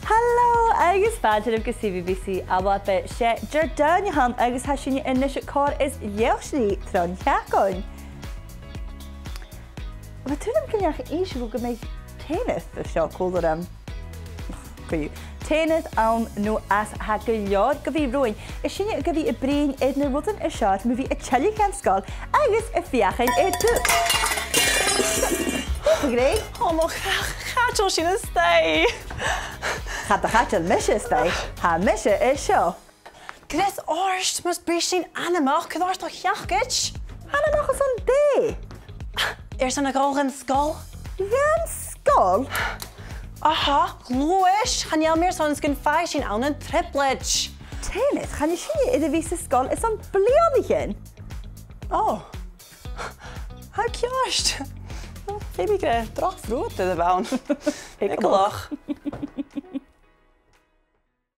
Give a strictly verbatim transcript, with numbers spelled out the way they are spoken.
Halò agus fàilte dhuibh gu CBBC ALBA. 'S e Diardaoin a th' ann agus tha sinne a-nis aig còrr is leth-uair san dèidh trì tron t-seachdain. Bha tuaiream gun deach innse dhomh gum biodh teine an seo còmhla rium. Co-dhiù. Teine ann no às, tha gu leòr gu bhith romhainn. Is sinne gu bhith a' bruidhinn air na rudan as fheàrr mu bhith a' tilleadh dhan sgoil agus a' feuchainn air dùil. Hey, Grace. Ò, mo chreach, cha toir sinn a-steach. Cha do chaidil mise a-steach, tha mise an seo. Greas ort, mus bi sinn anmoch, cuir ort do sheacaid. Anmoch airson dè? Airson a dhol dhan sgoil. Dhan sgoil? Aha, gluais, chan eil mi airson 's gun faigh sinn ann an trioblaid. Teine, chan eil sinne air a bhith sa sgoil airson bliadhnaichean. Ò. Tha ceart. Feumaidh gur e droch bhrot a bh' ann. Eagalach.